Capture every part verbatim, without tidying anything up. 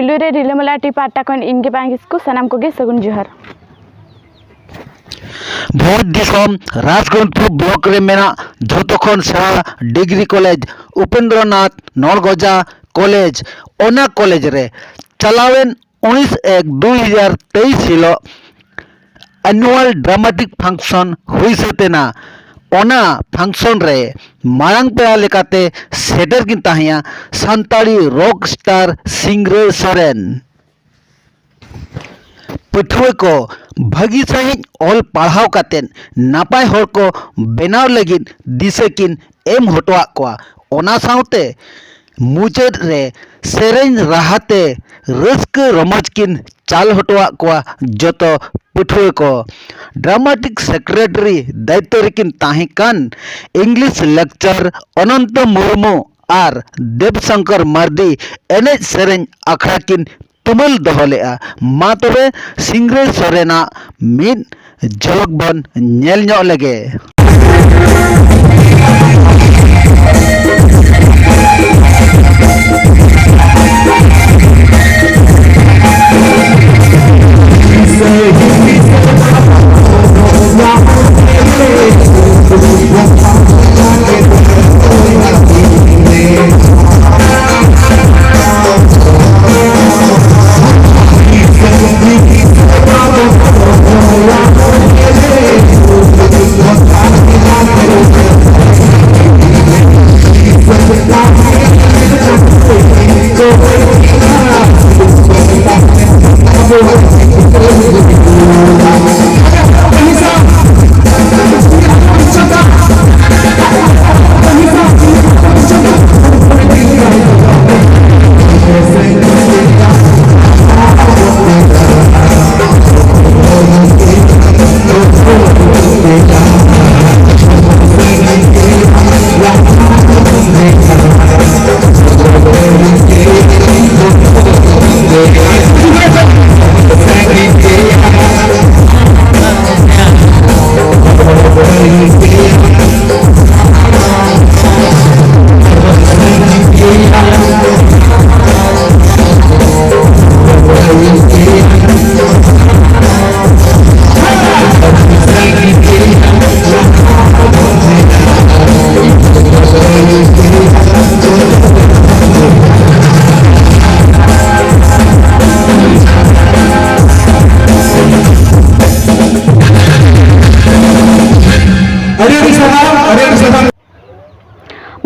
ᱯᱩᱭᱞᱩ ᱨᱮ ᱨᱤᱞᱟᱹᱢᱟᱞᱟ ᱴᱤ ᱯᱟᱦᱴᱟ ᱠᱷᱚᱱ ᱤᱧ ᱜᱮ ᱵᱟᱝ ᱠᱤᱥᱠᱩ, ᱥᱟᱱᱟᱢ ᱠᱚᱜᱮ ᱥᱟᱹᱜᱩᱱ ᱡᱚᱦᱟᱨ᱾ ᱵᱷᱚᱸᱡᱽ ᱫᱤᱥᱚᱢ ᱨᱟᱡᱽᱜᱚᱱᱯᱩᱨ ᱵᱞᱚᱠ ᱨᱮ ᱢᱮᱱᱟᱜ ᱡᱷᱚᱛᱚ ᱠᱷᱚᱱ ᱥᱮᱬᱟ ᱰᱤᱜᱽᱨᱤ ᱠᱚᱞᱮᱡᱽ ᱩᱯᱮᱱᱫᱨᱚᱱᱟᱛᱷ ᱱᱚᱲᱜᱚᱡᱟ ᱠᱚᱞᱮᱡᱽ, ᱚᱱᱟ ᱠᱚᱞᱮᱡᱽ ᱨᱮ ᱪᱟᱞᱟᱣᱮᱱ ᱩᱱᱤᱥ ᱮᱠ ᱫᱩ ᱦᱟᱡᱟᱨ ᱛᱮᱭᱤᱥ ᱦᱤᱞᱳᱜ annual dramatic function ᱦᱩᱭ ᱥᱟᱹᱛ ᱮᱱᱟ᱾ ᱚᱱᱟ function ᱨᱮ ᱢᱟᱨᱟᱝ ᱯᱮᱲᱟ ᱞᱮᱠᱟᱛᱮ ᱥᱮᱴᱮᱨ ᱠᱤᱱ ᱛᱟᱦᱮᱸᱭᱟ ᱥᱟᱱᱛᱟᱲᱤ rock star ᱥᱤᱝᱨᱟᱹᱭ ᱥᱚᱨᱮᱱ᱾ ᱯᱟᱹᱴᱷᱩᱣᱟᱹ ᱠᱚ ᱵᱷᱟᱹᱜᱤ ᱥᱟᱺᱦᱤᱡ ᱚᱞ ᱯᱟᱲᱦᱟᱣ ᱠᱟᱛᱮᱫ ᱱᱟᱯᱟᱭ ᱦᱚᱲ ᱠᱚ ᱵᱮᱱᱟᱣ ᱞᱟᱹᱜᱤᱫ ᱫᱤᱥᱟᱹ ᱠᱤᱱ ᱮᱢ ᱦᱚᱴᱚᱣᱟᱫ ᱠᱚᱣᱟ᱾ ᱚᱱᱟ ᱥᱟᱶᱛᱮ ᱢᱩᱪᱟᱹᱫ ᱨᱮ ᱥᱮᱨᱮᱧ ᱨᱟᱦᱟᱛᱮ ᱨᱟᱹᱥᱠᱟᱹ ᱨᱚᱢᱚᱡᱽ ᱠᱤᱱ ᱪᱟᱞ ᱦᱚᱴᱚᱣᱟᱫ ᱠᱚᱣᱟ ᱡᱚᱛᱚ ᱯᱟᱹᱴᱷᱩᱣᱟᱹ ᱠᱚ᱾ Dramatic secretary ᱫᱟᱭᱤᱛᱛᱚ ᱨᱮᱠᱤᱱ ᱛᱟᱦᱮᱸ ᱠᱟᱱ English lecturer ᱚᱱᱚᱱᱛᱚ ᱢᱩᱨᱢᱩ ᱟᱨ ᱫᱮᱵᱽ ᱥᱚᱝᱠᱚᱨ ᱢᱟᱨᱰᱤ ᱮᱱᱮᱡ ᱥᱮᱨᱮᱧ ᱟᱠᱷᱲᱟ ᱠᱤᱱ ᱛᱩᱢᱟᱹᱞ ᱫᱚᱦᱚ ᱞᱮᱫᱼᱟ᱾ ᱢᱟ ᱛᱚᱵᱮ ᱥᱤᱝᱨᱟᱹᱭ ᱥᱚᱨᱮᱱᱟᱜ ᱢᱤᱫ ᱡᱷᱚᱞᱚᱠ ᱵᱚᱱ ᱧᱮᱞ ᱧᱚᱜ ᱞᱮᱜᱮ᱾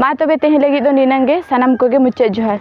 ᱢᱟ ᱛᱚᱵᱮ ᱛᱮᱦᱮᱧ ᱞᱟᱹᱜᱤᱫ ᱫᱚ ᱱᱤᱱᱟᱹᱝ ᱜᱮ, ᱥᱟᱱᱟᱢ ᱠᱚᱜᱮ ᱢᱩᱪᱟᱹᱫ ᱡᱚᱦᱟᱨ᱾